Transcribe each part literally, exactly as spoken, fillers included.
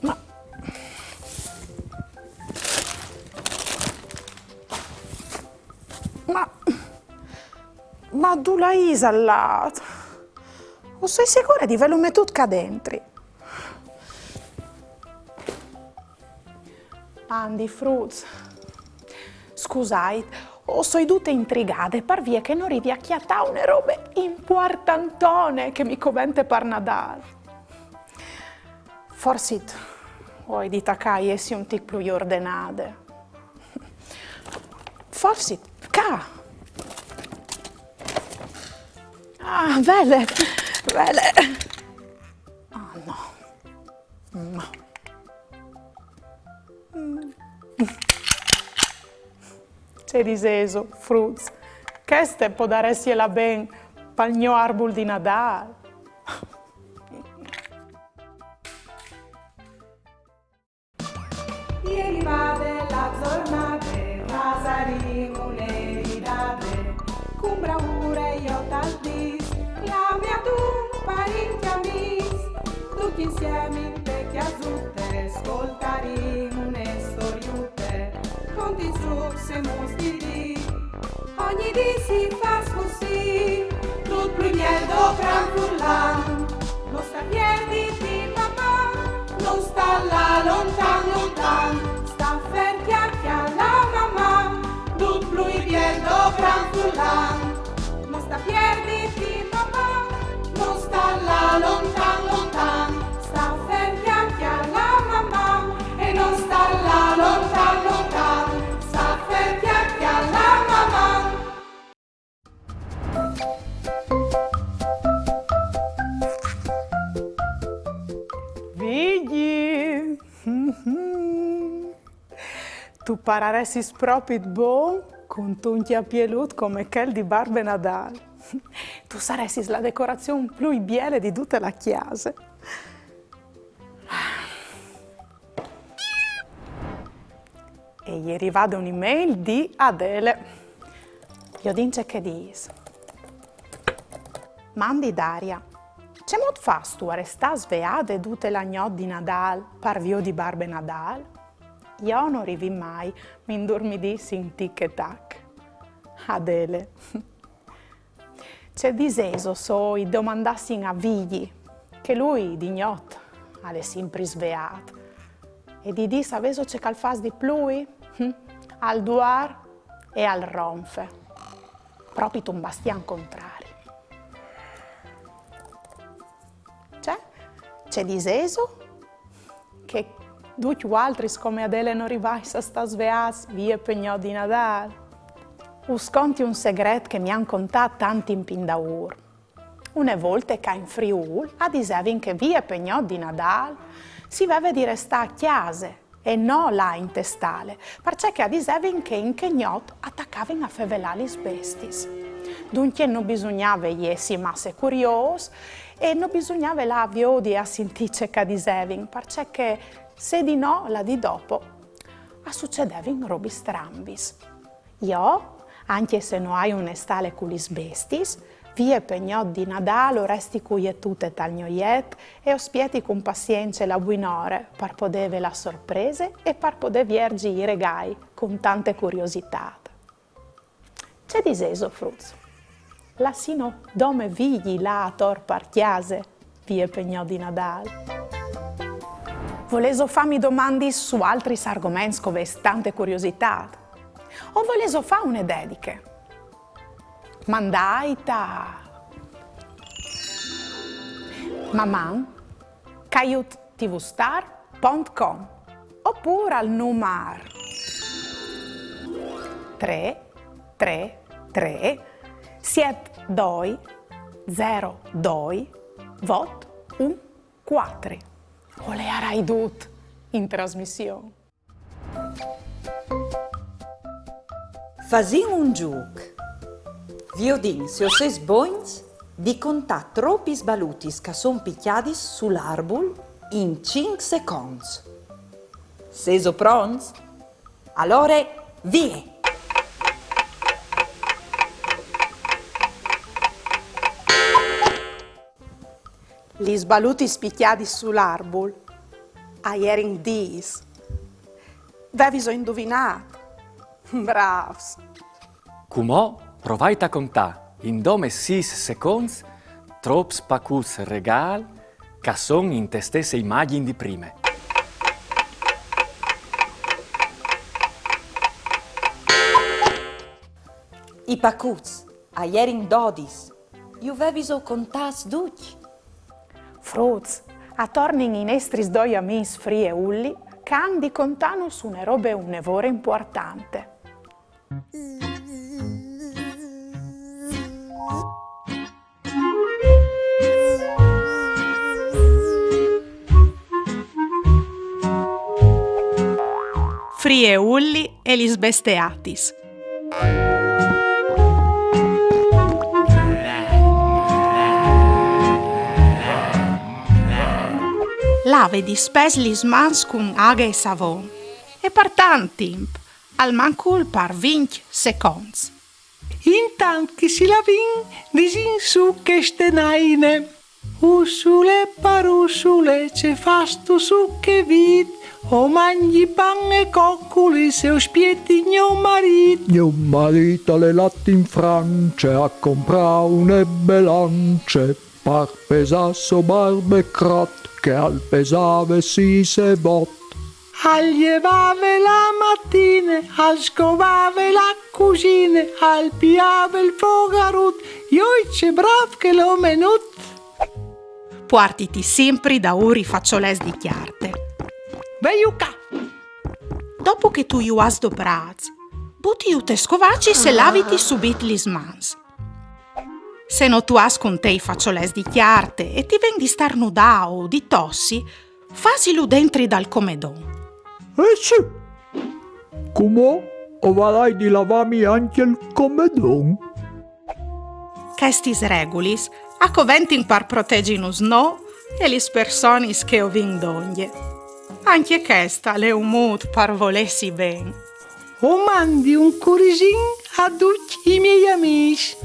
Ma, ma, ma dulà isal lât? O soi sigure di vêlu metût ca dentri. Mandi, fruts. Scusait, o soi dute intrigade par vie che no rivi a cjatâ une robe impuartantone che mi covente par Nadâl. Forsit o ai di tacâ a jessi un tic plui ordenade. Forsit ca. Ah, vele, vele. Ah, no. No. Ce disêso, fruts? Cheste podaressial lâ ben pal gno arbul di Nadâl. E je rivade la zornade, fasarìn une ridade, cun braure jo tal dîs, clamìn adun parint e amîs, ducj insiemi inte cjasute, scoltarìn une storiute, cont i zûcs e muts di dì. Ogni dì si fâs cussì, dut plui biel dal gran furlan. No sta pierditi, Maman, no sta lâ lontan, lontan. Sta fer, cjacle a la Maman, dut plui biel dal gran furlan. No sta pierditi, Maman, no sta lâ lontan, lontan. Sta fer, cjacle a la Maman, e no sta lâ lontan, lontan. Sta fer, cjacle a la Maman. Vigji! Tu pararessis propit bon cuntun cjapielut come chel di Barbe Nadâl. Tu saressis la decorazion plui biele di dute la cjase. E je rivade une mail di Adele. Viodìn ce che e dîs. Mandi Daria. Cemût fâstu a restâ sveade dute la gnot di Nadâl par viodi Barbe Nadâl? Jo no rivi mai, mi indurmidìs in tic e tac. Adele. Ce disêso se i domandassin a Vigji, che lui di gnot al è simpri sveât, e di dì savêso ce che al fâs di plui? Hm? Al duar e al ronfe. Propit un bastian contrari. Ce? Ce disêso? Che ducj vualtris come Adele no rivais a stâ sveâts vie pe gnot di Nadâl? Us conti un segret che mi àn contât tanti imp indaûr. Une volte ca in Friûl a disevin che vie pe gnot di Nadâl si veve di restâ a cjase e no lâ inte stale, parcè che a disevin che in chê gnot a tacavin a fevelâ lis bestiis. Duncje no bisugnave jessi masse curiôs e no bisugnave lâ a viodi e a sintî ce che a disevin, parcè che se di no, la dì dopo a sucedevin robis strambis. Jo, ancje se no ai une stale cu lis bestiis, vie pe gnot di Nadâl o resti cuietute tal gno jet e o spieti cun pazience la buinore par podê vê la sorprese e par podê vierzi i regâi cun tante curiositât. Ce disêso, fruts? Lassìno dome Vigji lâ ator par cjase vie pe gnot di Nadâl? Volêso fâmi domandis su altris argoments che o vês tante curiositât? O volêso fâ une dediche? Mandait a maman caiut tvstar pont com opûr al numar trê trê trê siet doi zero doi vot un cuatri. O leiarai dut in trasmission. Fasìn un zûc. Viodìn se o sês bogns di contâ tropis balutis che a son picjadis sul arbul in cinc seconts. Sêso pronts? Alore, vie! Lis balutis picjadis sul arbul a jerin dîs. Veviso induvinât? Brâfs! Cumò provait a contâ, in dome sîs seconts, trops pacuts regâi che a son inte stesse imagjin di prime. I pacuts a jerin dodis. Ju veviso contâts ducj? Fruts, a tornin i nestris doi amîs Fri e Ulli, che a àn di contânus une robe une vore impuartante. Fri e Ulli e lis besteatis. Lave dispès lis mans cun aghe e savon, e par tant timp, almancul par vincj seconts. Intant che si lavìn, disìn sù cheste naine. Ursule, parursule, ce fâstu sù chê vît? O mangji pan e coculis, o spieti gno marît. Gno marît al è lât in France a comprâ une belance, par pesâ so barbe crot, che al pesave sîs e vot. Al jevave la matine, al scovave la cusine, al piave il fogarut, joi ce brâf chel omenut! Puartiti simpri daûr i façolets di cjarte. Veju ca! Dopo che tu ju âs doprâts, butiju tes scovacis e laviti subit lis mans. Se no tu âs cun te i façolets di cjarte e ti ven di starnudâ o di tossi, fasilu dentri dal comedon. Eh sì! Cumò o varai di lavâmi ancje il comedon. Chestis regulis a coventin par protegjinus nô e lis personis che o vin dongje. Ancje chest al è un mût par volêsi ben. O mandi un curisin a ducj i miei amîs.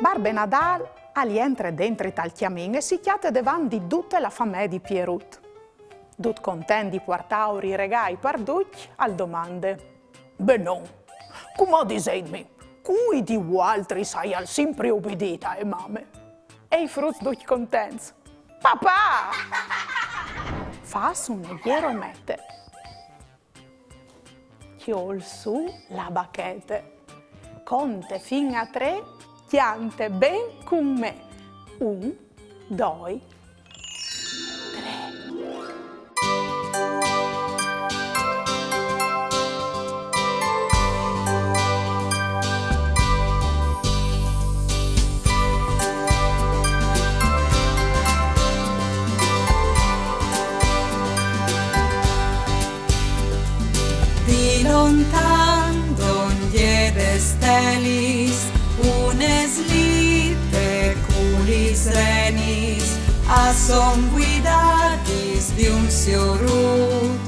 Barbe Nadâl al jentre dentri tal cjamin e si cjate devant di dute la famee di Pierut. Dut content di puartâur i regâi par ducj, al domande: Benon, cumò disêtmi, cui di vualtris aial simpri ubidît ae mame? E i fruts ducj contents: Papà! Fâs une jeromete. Cjol sù la bachete. Conte fin a trê, cjante ben cun me. Un, doi, trê. Di lontan, dongje des stelis, une slite cu lis renis a son guidadis di un siorut,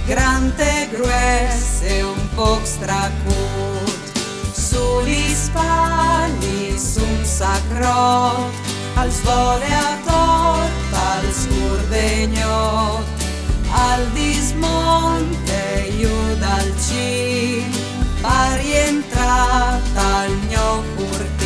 grant e grues e un pôc stracut. Su lis spalis un sac rot, al svole ator tal scûr de gnot, al dismonte jù dal cîl, par jentrâ tal gno curtîl.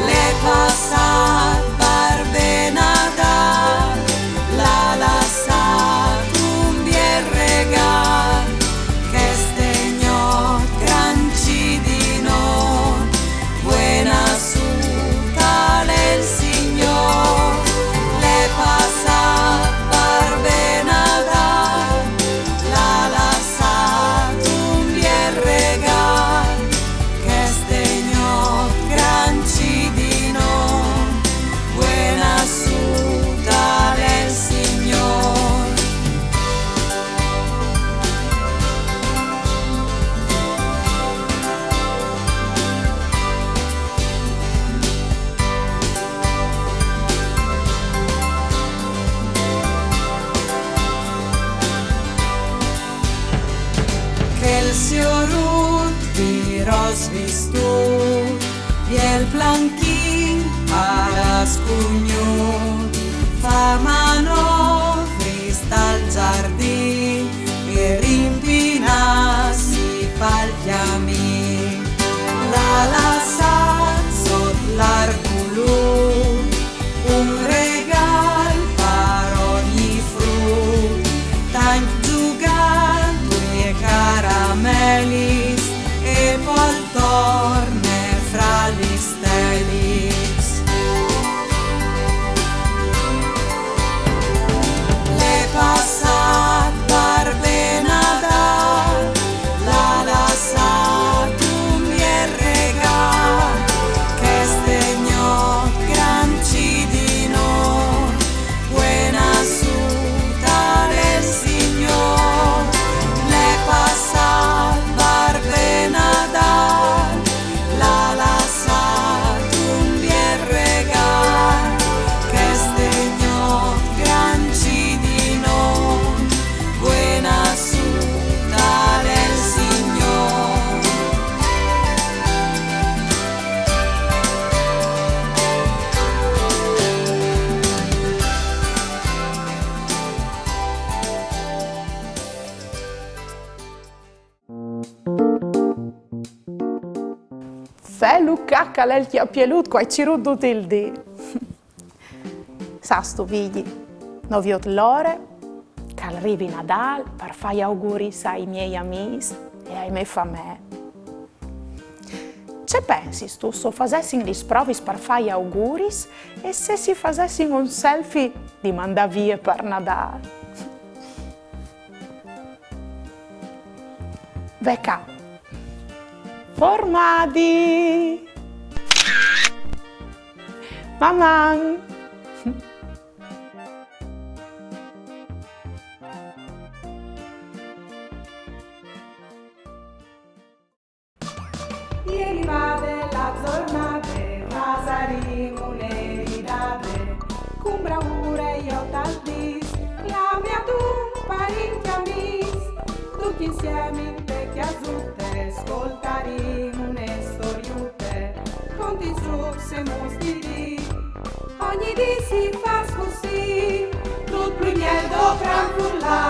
L'è passât Barbe Nadâl, al à lassât un biel regâl, cheste gnot gran cidinot, buena sut al è il Signôr. Vistut, biel planchin, paras cugnu, fa manovris dal giardin e rimpinasi pal chiamin. L'ha lassat sot l'arbulu un regal par ogni frut, tanc giugantui e caramelis, e pol torne fra lis stelis. L'è passat Barbe Nadal, l'ha lassat un biel regal, cheste gnot gran cidinot, buena sut al è il Signor, l'è passat Barbe Nadal, l'ha lassat un biel regal, cheste gnot gran cidinot, buena sut al è il Signor. Velu ca ch'al è il cjapielut, che o ai cirût dut il dì. Sâstu, Vigji, no viôt l'ore ch'al rivi Nadâl par fâ i auguris ai miei amîs e ae mê famee. Ce pensistu se o fasessin lis provis par fâ i auguris e se si fasessin un selfie di mandâ vie par Nadâl? Ve ca. Formadi! Maman! E rivade la zornade, fasarìn une ridade, cun braure jo tal dîs, clamìn adun parincj amîs, ducj insiemi inte cjasute, scoltarìn une storiute, cuntins, zûcs e muts di dì. Ogni dì si fâs cussì, dut plui biel do gran furlan,